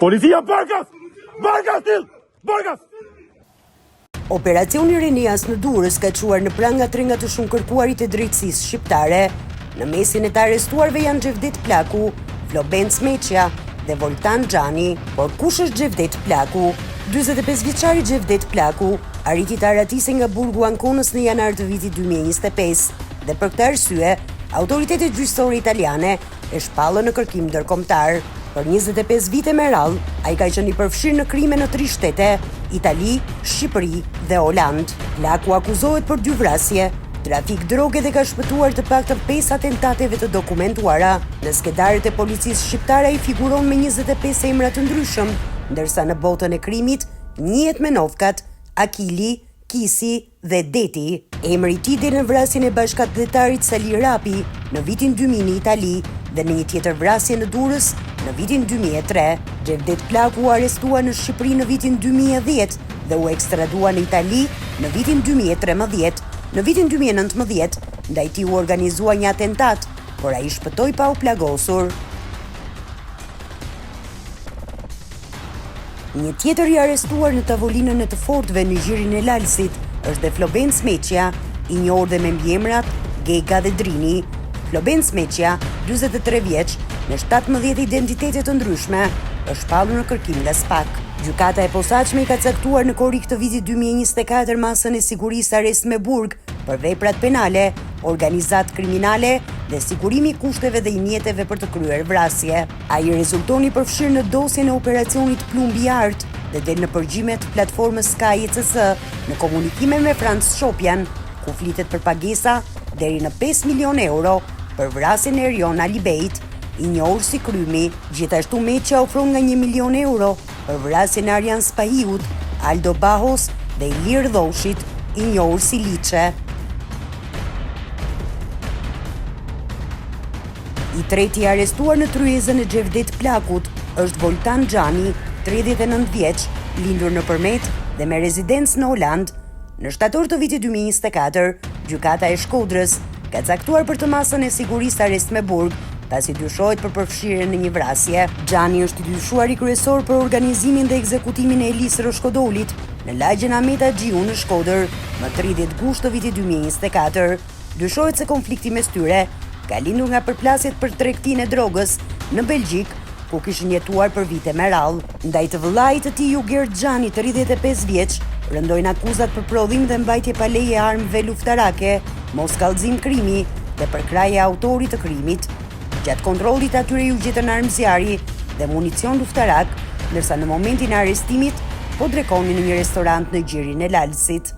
Policia Barkas! Barkas till! Barkas! Operacioni Renias në Durrës ka çuar në pranga tre nga të shumëkërkuarit e drejtësisë shqiptare. Në mesin e të arrestuarve janë Xhevdet Plaku, Flobenc Meçja dhe Voltan Xhani. Por kush është Xhevdet Plaku? 45 vjeçari Xhevdet Plaku arriti të arratisej nga burgu i Ankonës në janar të vitit 2025 dhe për këtë arsye, autoritetet gjyqësore italiane e shpallën në kërkim ndërkombëtar. Për 25 vite me radhë, ai ka qenë i përfshirë në krime në tri shtete, Itali, Shqipëri dhe Holandë. Plaku akuzohet për dy vrasje, trafik droge dhe ka shpëtuar të paktën 5 atentateve të dokumentuara. Në skedarët e policisë shqiptare ai figuron me 25 emra të ndryshëm, ndërsa në botën e krimit njihet me nofkat Akili, Kisi dhe Deti. Emri i tij del në vrasjen e bashkatdhetarit Sali Rapi në vitin 2000 në Itali dhe në një tjetër vrasje në Durrës në vitin 2003. Xhevdet Plaku u arrestua në Shqipëri në vitin 2010 dhe u ekstradua në Itali në vitin 2013. Në vitin 2019, ndaj tij u organizua një atentat, por ai shpëtoi pa u plagosur. Një tjetër i arrestuar në tavolinën e të fortëve në Gjirin e Lalëzit është dhe Flobenc Meçja, i njohur dhe me mbiemrat Gega dhe Drini. Flobenc Meçja, 43 vjeç, me 17 identitete të ndryshme, është shpallur në kërkim nga SPAK. Gjykata e posaçme i ka caktuar në korrik të vitit 2024 masën e sigurisë arrest me burg për veprat penale, organizatë kriminale dhe sigurimi i kushteve dhe i mjeteve për të kryer vrasje. Ai rezulton i përfshirë në dosjen e operacionit Plumbi i Artë dhe del në përgjime të platformës Sky ECC në komunikime me Franc Çopjan, ku flitet për pagesa deri në 5 milion euro për vrasjen e Erion Alibejt, i njohur si Krymi. Gjithashtu Meçja ofron nga 1 milion euro për vrasjen e Arjan Spahiut, Aldo Bahos dhe Ilir Dhoshit, i njohur si Liçe. I treti i arrestuar në tryezën e Xhevdet Plakut është Voltan Xhani, 39 vjeç, lindur në Përmet dhe me rezidencë në Holandë. Në shtator të vitit 2024, Gjykata e Shkodrës ka caktuar për të masën e sigurisë arrest me burg, pasi dyshohet për përfshirje në një vrasje. Xhani është i dyshuari kryesor për organizimin dhe ekzekutimin e Elis Roshkodolit në lagjen Ahmet Haxhiu në Shkodër, më 30 gusht të vitit 2024. Dyshohet se konflikti mes tyre ka lindur nga përplasjet për tregtinë e drogës në Belgjikë, ku kishin jetuar për vite me radhë. Ndaj të vëllait të tij Jugert Xhani, 35 vjeç, rëndojnë akuzat për prodhim dhe mbajtje pa leje armëve luftarake, moskallëzim krimi dhe përkrahje e autorit të krimit. Gjatë kontrollit atyre iu gjetën armë zjarri dhe municion luftarak, ndërsa në momentin e arrestimit po drekonin në një restorant në Gjirin e Lalëzit.